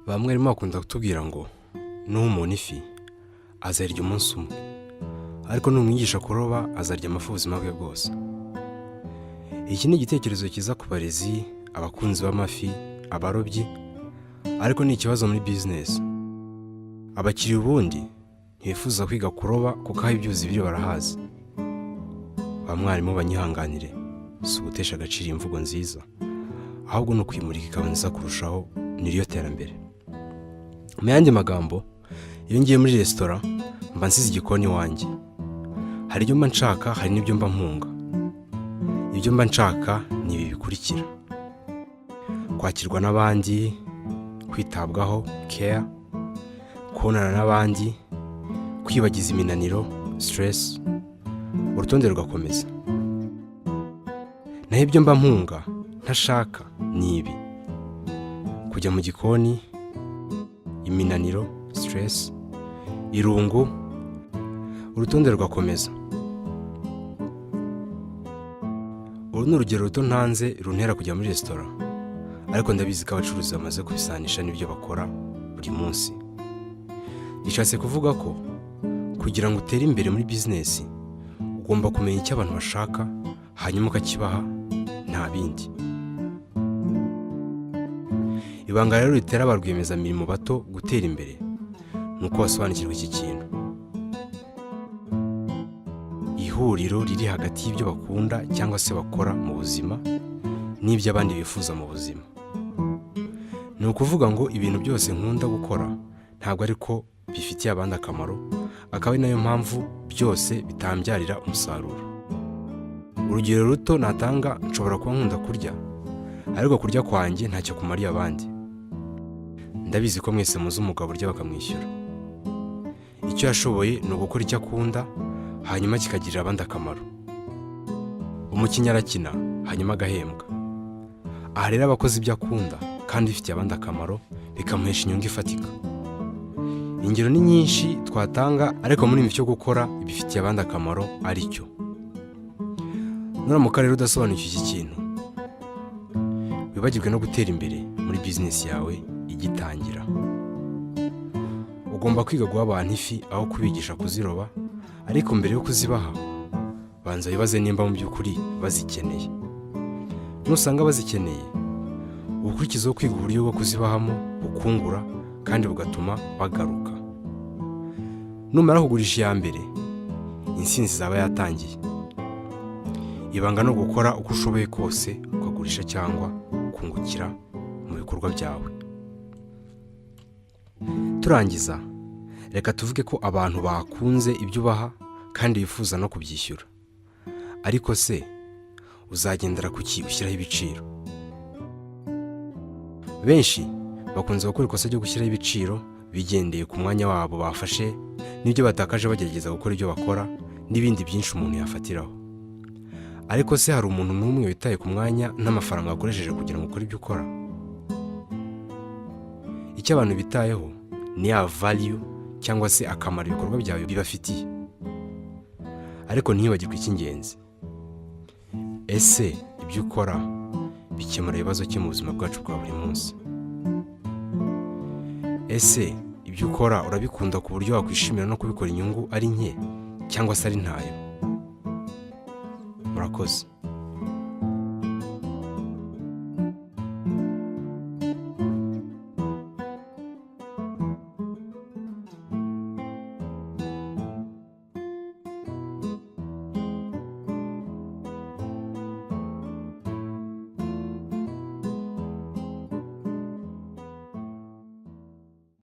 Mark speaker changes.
Speaker 1: Bamwe barimo bakunda kutubwira ngo nuha umuntu ifi azayirya umunsi umwe, ariko numwigisha kuroba azarya amafi ubuzima bwe bwose. Iki ni igitekerezo cyiza ku barezi, abakunzi b'amafi, abarobyi, ariko ni ikibazo muri bizinesi. Abakiriya ubundi ntibifuza kwiga kuroba kuko aho ibyuzi biri barahazi. Ba mwarimu banyihanganire, si ugutesha agaciro iyi mvugo nziza, ahubwo ni ukuyimurika ikaba nziza kurushaho, niryo terambere. Mu yandi magambo, iyo ngiye muri resitora mba nsize igikoni iwanjye. Hari ibyo mba nshaka, hari n'ibyo mba mpunga. Ibyo mba nshaka ni ibi bikurikira: kwakirwa n'abandi, kwitabwaho, care, kubonana n'abandi, kwibagiza iminaniro, stress, urutonde rugakomeza. Naho ibyo mba mpunga ntashaka ni ibi: kujya mu gikoni, iminaniro, stress, irungu, urutonde rugakomeza. Uru ni urugero ruto ntanze runtera kujya muri resitora, ariko ndabizi ko abacuruzi bamaze kubisanisha n'ibyo bakora buri munsi. Bishatse kuvuga ko kugira ngo utere imbere muri bizinesi ugomba kumenya icyo abantu bashaka, hanyuma ukakibaha, nta bindi. Ibanga rero ritera ba rwiyemezamirimo bato gutera imbere ni uko basobanukirwa iki kintu: ihuriro riri hagati y'ibyo bakunda cyangwa se bakora mu buzima n'ibyo abandi bifuza mu buzima. Ni ukuvuga ngo ibintu byose nkunda gukora ntabwo ariko bifitiye abandi akamaro, akaba ari nayo mpamvu byose bitambyarira umusaruro. Urugero ruto natanga: nshobora kuba nkunda kurya, ariko kurya kwanjye ntacyo kumariye abandi. Ndabizi ko mwese muzi umugabo urya bakamwishyura. Icyo yashoboye ni ugukora icyo akunda, hanyuma kikagirira abandi akamaro. Umukinnyi arakina hanyuma agahembwa. Aha rero aba akoze ibyo akunda kandi bifitiye abandi akamaro, bikamuhesha inyungu ifatika. Ingero ni nyinshi twatanga, ariko muri ibi cyo gukora ibifitiye abandi akamaro ari cyo. Nuramuka rero udasobanukiwe iki kintu, wibagirwe no gutera imbere muri bizinesi yawe igitangira. Ugomba kwiga guha abantu ifi aho kubigisha kuziroba, ariko mbere yo kuzibaha banza wibaze nimba mu by'ukuri bazikeneye. Nusanga bazikeneye, ukurikizeho kwiga uburyo bwo kuzibahamo bukungura kandi bugatuma bagaruka. Numara kugurisha iya mbere, intsinzi izaba yatangiye. Ibanga ni ugukora uko ushoboye kose ukagurisha cyangwa ukungukira mu bikorwa byawe. Turangiza, reka tuvuge ko abantu bakunze ibyo ubaha kandi bifuza no kubyishyura. Ariko se uzagendera ku ki ushyiraho ibiciro? Benshi bakunze gukora ikosa ryo gushyiraho ibiciro bigendeye ku mwanya wabo bafashe n'ibyo batakaje bagerageza gukora ibyo bakora n'ibindi byinshi umuntu yafatiraho. Ariko se hari umuntu n'umwe witaye ku mwanya n'amafaranga wakoresheje kugira ngo ukore ibyo ukora? Icyo abantu bitayeho ni ya value cyangwa se akamaro ibikorwa byawe bibafitiye. Ariko ntibagirwe icy'ingenzi: ese ibyo ukora bikemura ibibazo ki mu buzima bwacu bwa buri munsi? Ese ibyo ukora urabikunda ku buryo wakwishimira no kubikora inyungu ari nke cyangwa se ari ntayo? Murakoze.